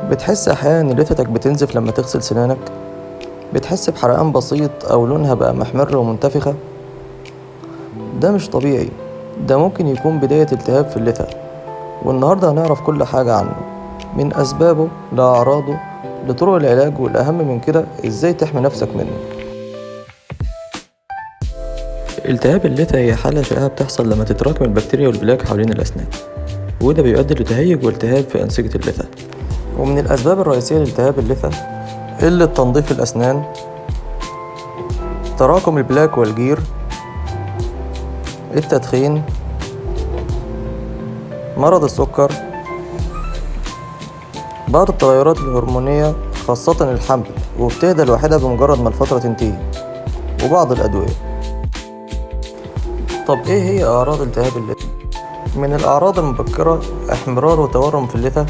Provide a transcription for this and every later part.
بتحس أحيانا إن لثتك بتنزف لما تغسل سنانك؟ بتحس بحرقان بسيط أو لونها بقى محمر ومنتفخة؟ ده مش طبيعي، ده ممكن يكون بداية التهاب في اللثة، والنهاردة هنعرف كل حاجة عنه، من أسبابه لأعراضه لطرق العلاج، والأهم من كده إزاي تحمي نفسك منه. التهاب اللثة هي حالة شائعة بتحصل لما تتراكم البكتيريا وال plaque حوالين الأسنان، وده بيؤدي لتهيج والتهاب في أنسجة اللثة. ومن الأسباب الرئيسية لالتهاب اللثة قلة تنظيف الأسنان، تراكم ال plaque والجير، التدخين، مرض السكر، بعض التغيرات الهرمونية خاصة الحمل وبتهدى لوحدها بمجرد ما الفترة تنتهي، وبعض الأدوية. طب إيه هي أعراض التهاب اللثة؟ من الأعراض المبكرة احمرار وتورم في اللثة،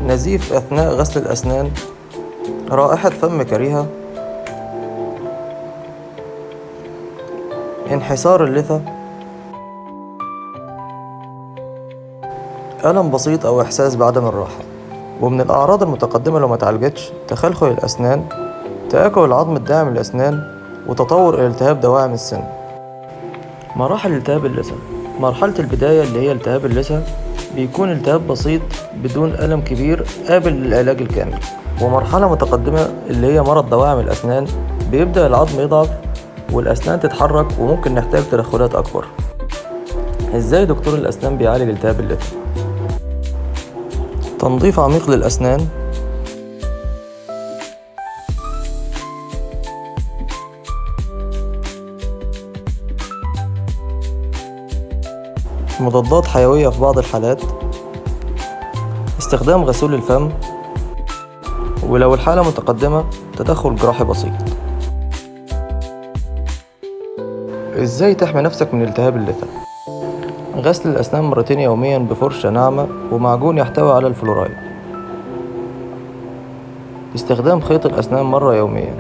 نزيف أثناء غسل الأسنان، رائحة فم كريهة، انحسار اللثة، ألم بسيط أو إحساس بعدم الراحة. ومن الأعراض المتقدمة لو ما اتعالجتش تخلخل الأسنان، تآكل العظم الداعم للأسنان، وتطور التهاب دواعم السن. مراحل التهاب اللثة: مرحلة البداية اللي هي التهاب اللثة بيكون التهاب بسيط بدون ألم كبير قابل للعلاج الكامل. ومرحلة متقدمة اللي هي مرض دواعم الأسنان، بيبدأ العظم يضعف والأسنان تتحرك وممكن نحتاج تدخلات أكبر. إزاي دكتور الأسنان بيعالج التهاب اللثة؟ تنظيف عميق للأسنان، مضادات حيوية في بعض الحالات، استخدام غسول الفم، ولو الحالة متقدمة تدخل جراحي بسيط. ازاي تحمي نفسك من التهاب اللثة؟ غسل الأسنان مرتين يوميا بفرشة ناعمة ومعجون يحتوي على الفلورايد، استخدام خيط الأسنان مرة يوميا،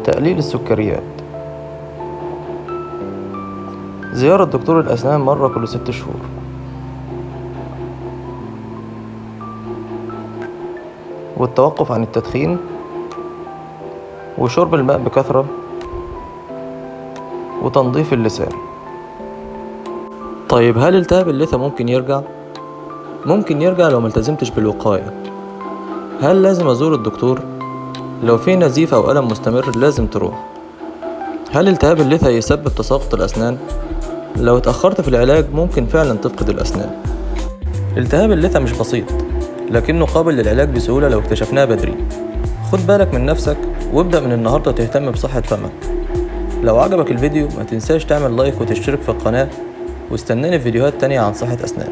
تقليل السكريات، زيارة دكتور الأسنان مرة كل 6 شهور. والتوقف عن التدخين، وشرب الماء بكثرة، وتنظيف اللسان. طيب هل التهاب اللثة ممكن يرجع؟ ممكن يرجع لو ملتزمتش بالوقاية. هل لازم أزور الدكتور؟ لو في نزيف أو ألم مستمر لازم تروح. هل التهاب اللثة يسبب تساقط الأسنان؟ لو اتأخرت في العلاج ممكن فعلا تفقد الأسنان. التهاب اللثة مش بسيط، لكنه قابل للعلاج بسهولة لو اكتشفناه بدري. خد بالك من نفسك وابدأ من النهاردة تهتم بصحة فمك. لو عجبك الفيديو ما تنساش تعمل لايك وتشترك في القناة، واستناني في فيديوهات تانية عن صحة أسنانك.